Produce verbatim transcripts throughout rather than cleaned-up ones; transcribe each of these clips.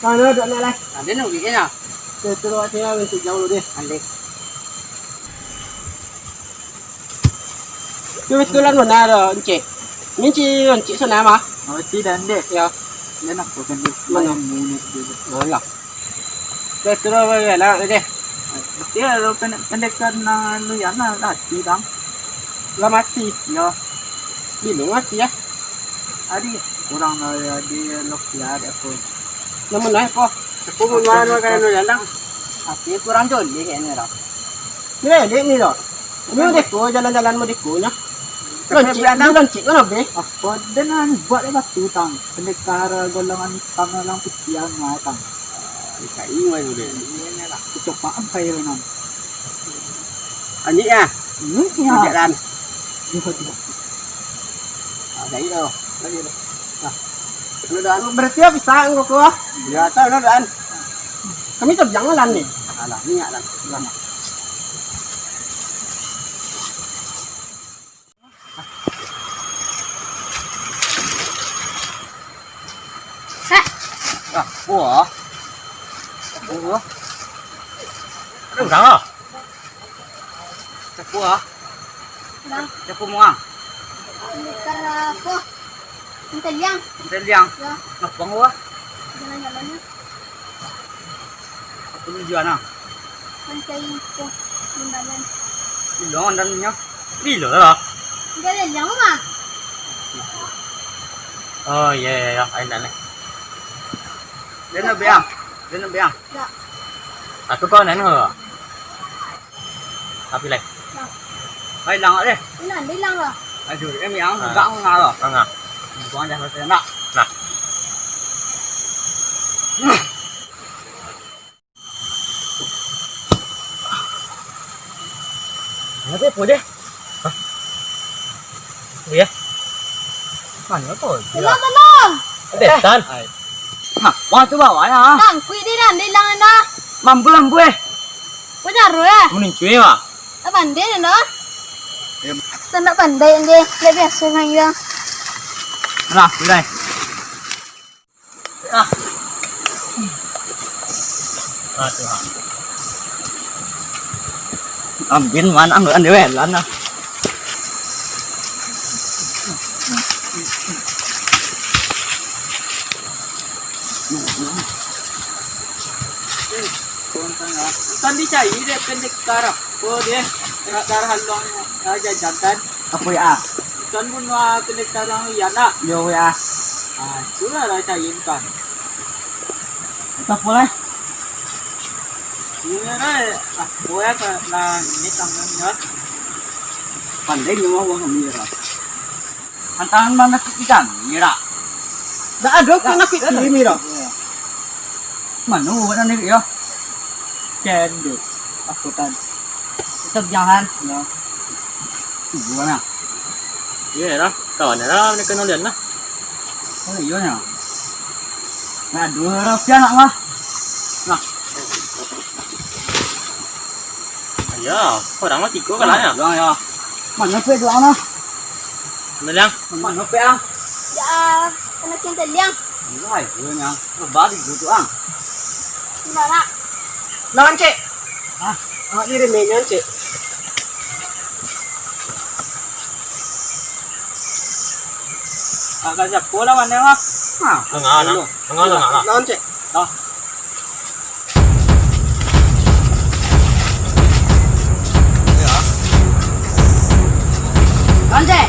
Mano duduk nak lah? Ado nak duit nyo. Tu, tu, awak tinggal untuk jauh deh. Ado. Tu betulan mano ado, Encik? Ni Encik, Encik Sonai mah. Oh, Encik dan dek. Yo. Dan aku kan dek. Mano? Main mulut dulu. Alah. Terus, terus, bagaimana, deh? Betul, kalau pendek, pendekar nan anu, yo, nah, mati, bang. Lah mati? Yo. Bilo mati, yo? Adi, kurang dari, adi, lo kira, adi, aku. Namun naik, po. Aku mun anu, kan, anu, yo, nah. Tapi kurang jolih, kayaknya, dah. Ni, dek, ni, dah. Ini udah ko, jalan-jalan mau dek ko, nyo. Tapi loncik, biar, nah. Loncik, kan, Abe? Apa, dan, anu, buat, dek, batu, tang. Pendekar, golongan hitam, golongan putihan, nah, tang. Ika ingat tu deh. Kecopaan kayo nan. Anjik ya? Anjik ya. Anjik kan? Iya, iya. Ah, kayo tu. Kayo tu. Nah. Anu dah, anu berarti ya bisa ngoko. Ya, tahu dah, Dan. Kami tu jangan lah ni. Alah, ni lah. Hah? Ah, wah. Wah. Ada urang ah. Siapa ah? Urang. Siapa mu ah? Pendekar apa? Minta liang. Minta liang. Ya. Ngapang wah? Jalan-jalannya. Apa tujuan ah? Mancari itu limbalan. Bilo dan nyo? Bilo lah. Enggak ada yang mah. Oh, iya, iya, iya. Ayo, nak, nak. Dia nak biang. Dia nak biang. Enggak. Aku kau nak, nak. Tapi lai. Nah. Lai lang deh. Inan, di lang lah. Aduh, dia biang. Ah. Enggak, enggak lah. Enggak. Buang jangan saya nak. Nah. Kenapa po deh? Hah? Oh, ya? Mana po? Tolong, tolong! Setan. Nah, wah tu bawa ya. Tangkuik di dan, di lang dah. Mampu, mampu eh. Kau jaru eh. Menincu ya, Wak. Tak pandai dah. Aku tak pandai deh. Lebih biasa main dia. Nah, sudah. Ah. Ah, Tuhan. Ambin mana ambil ande welan ah. Kan dicari dek pendekar apo deh, pendekar haluang, ah, jajakan. Apo ya? Kan bunuah pendekar yang lian nak? Yo ya. Ah, itulah lah cari kan. Apo lah? Iya lah, apo ya, lah ini tangan ya. Pandai nyo wah kami lah. Tantangan manakuik ikan, ngira. Ndak ado panakuik kami, Miro. Mano buat ni, yo? Cendol. Aku tan. Tetap jangan, yo. Gimana? Iya, lah. Kawan lah, nak kenal dia, nah. Oh, iya, nah. Aduh, rupiah nak mah. Nah. Ya, orang mah tigo kalah ya. Nah, ya. Mana pe doang nah? Mana liang? Mana pe ah? Ya, kena cinta liang. Iya, iya, nyang. Balik dulu ah. Enggak, nak. Lawan, Cek. Hah? Ah, ini mainnya, Cek. Agak siapa lawan dia, Mas? Nah, tengah, nah. Tengah, tengah, nah. Lawan, Cek. Dah. Lawan, Cek.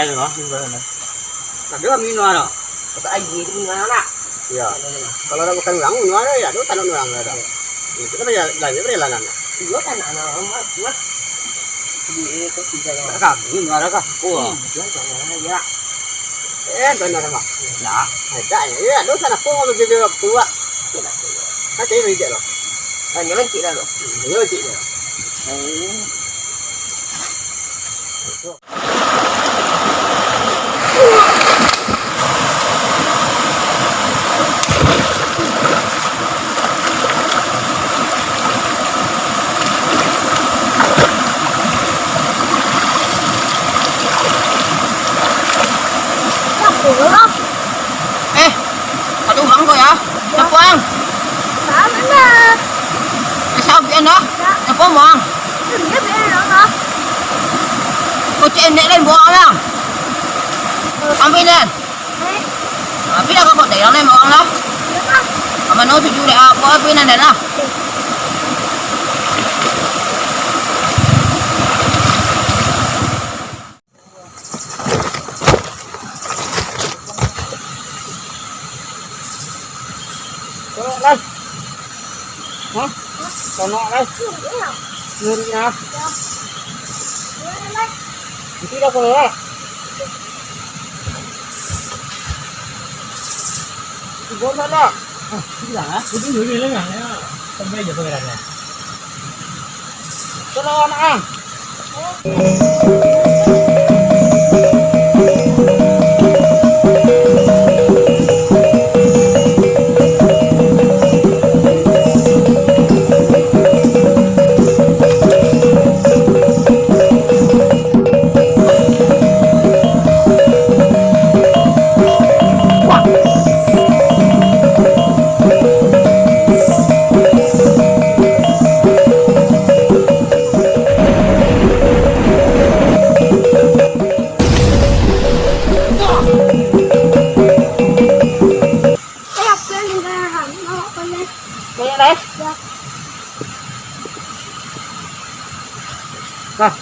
Pai tu, ah, di bawah sana. Tapi kami nuara. Kata aji tu nuara. Iya. Kalau ada bukan orang, nuara ya, tu tanah orang ada. Itu kan ya, lah, ya, perjalanan. Iya, tanah anak, Mas. Di, eh, kok tidak, Mas? Kami nuara kah? Wah. Iya, tanah, ya. Eh, tanah, Mas. Ya. Ada ya. Iya, tu tanah pun kalau dia waktu, Pak. Kan saya reject lah. Kan dia reject lah, tu. Dia reject lah. Oh. Eh, ada urang ko ya? Siapa ang? Bang, mana? Eh, siapa ang dah? Ya. Siapa mang? Dia bilang lah. Kocek enek lain buang lang. Ambil dan. Eh. Ambil lah kau kotek yang lain buang lah. Ya, Bang. Aman no tujuh dek apa apa nan dah lah. Tolong, Lai. Hah? Tolong, Lai. Ngeri, ah. Ngeri, Lai. Itu dah tolong, Lai. Ibu sana. Ah, bilang, ah. Itu dulu, bilang, ah. Sampai aja pengerannya. Tolong, ah. Banyak, Lai? Ya. Nah,